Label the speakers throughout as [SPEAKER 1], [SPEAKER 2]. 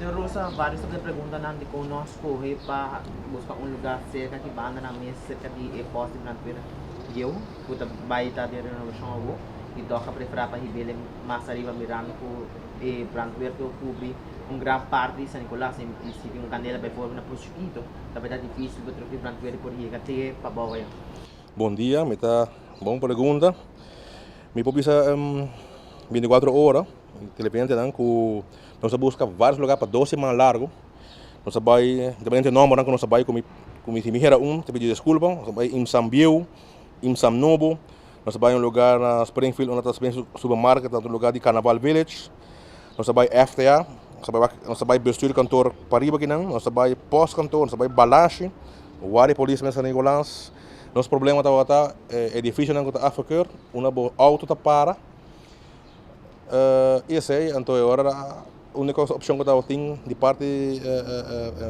[SPEAKER 1] Señor Rosa, varios ta pregunta nan di con nos a scoge pa busca un lugar cerca aki banda na mes cerca di e post di brandweer bieu, cu ta bay ta den renovacion awo, y toch a prefera pa hibele mas ariba mirando cu e brandweer ta cubri un gran parti di San Nicolas y si tin un candela bijvoorbeeld na Pos Chiquito ta bay ta dificil pa truck di brandweer por yega te pabou aya.
[SPEAKER 2] Bon dia, mi ta bon pregunta. Mi por bisa 24 ora televidentenan cu nos a busca varios lugar pa 2 siman largo. Nos a bay, independiente nombernan cu nos a bay, cu mi si mi hera un, ta pidi disculpa. Nos a bay Imsam bieu, Imsam nobo. Nos a bay un lugar na Springfield, unda ta Springfield Supermarket, un lugar di Carnaval Village. Nos a bay FTA, nos a bay bestuurkantoor pariba akinan, nos a bay postkantoor, nos a bay Balashi, warda di polis na San Nicolas. Nos problema tabata edificionan cu ta afgekeurd, unda bo auto ta para. Esey, anto awor unico opcion cu tabatin di parti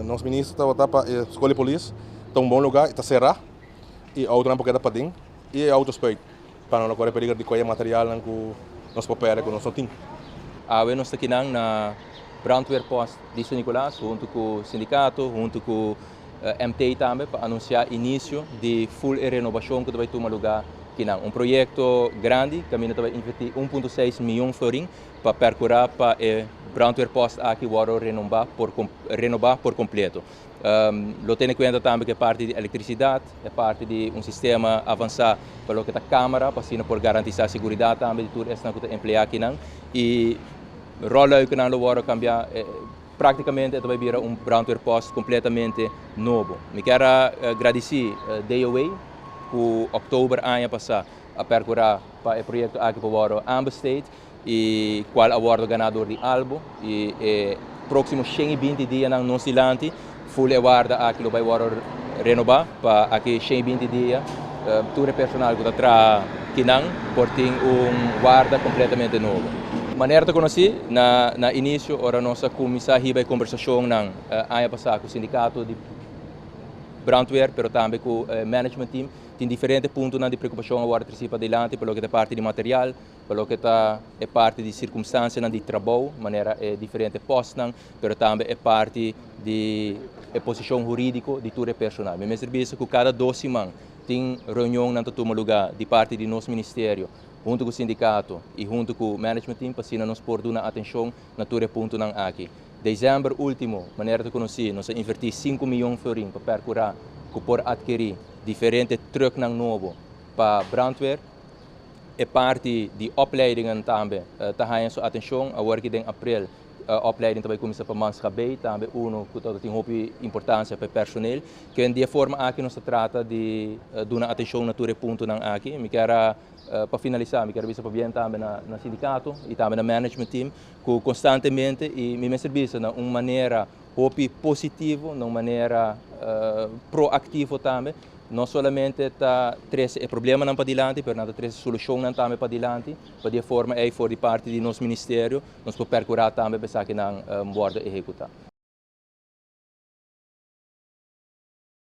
[SPEAKER 2] nos minister tabata pa scol di polis, ta un bon lugar, ta cera y auto nan por keda paden y auto spuit pa no core peliger di cualkier material nan cu nos por perde cu nos no tin.
[SPEAKER 3] Awe nos ta aki na brandweerpost di San Nicolas, hunto cu sindicato, hunto cu MT tambe, pa anuncia inicio di full renovacion cu ta bay tuma lugar aki. Un proyecto grandi, cu ta bay inverti 1.6 miyon florin pa percura pa e brandweerpost aki wordo renoba por completo. Lo tene cuenta tambe cu parti di electricidad, e parti di un sistema avansa pa loke ta camera, pa asina por garantisa seguridad tambe di tur esnan cu ta emplea aki nan. Y rolluiken lo wordo cambia, practicamente ta bay bira un brandweerpost completamente nobo. Mi kier gradici DOW, cu october aña pasa a percura pa e proyecto aki pa wordo aanbesteed y cual a wordo ganador di ALBO y proximo 120 dia nan nos dilanti full e warda aki lo bay wordo renoba pa aki 120 dia tur personal cu ta traha akinan por tin un warda completamente nobo. Manera ta conoci, na inicio, ora nos a cuminsa hiba e conversacion nan aña pasa cu sindicato di brandweer, pero tambe cu management team, tin diferente punto di preocupacion awor treci padilanti, pa loke ta parti di material, pa loke ta e parti di circunstancia di trabou, manera e diferente postnan, pero tambe e parti di e posicion huridico di tur personal. Mi mester bisa cu cada 2 siman tin reunion nan ta tuma lugar di parti di nos ministerio, hunto cu sindicato y hunto cu management team, pa nos por duna atencion na tur punto nan aki. December ultimo, manera ta conoci, nos a inverti 5 miyon florin pa percura cu por adkiri diferente truck nan nobo pa brandweer. E parti di opleidingen tambe ta haya su atencion. Awor cu den april opleiding tambe cuminsa pa manschap B, tambe uno cu tin hopi importancia pa personal, cu di forma aki nos ta trata di duna atencion na tur punto nan aki. Mi kier, pa finalisa, mi kier bisa pabien tambe na sindicato y tambe na management team, cu constantemente y mi mester bisa na un manera hopi positivo, na un manera proactivo tambe, no solamente ta trece e problema nan padilanti, pero nan ta trece solucion nan tambe padilanti, pa di forma ey for di parti di nos ministerio, nos por percura tambe pa esaki nan wordo ehecuta.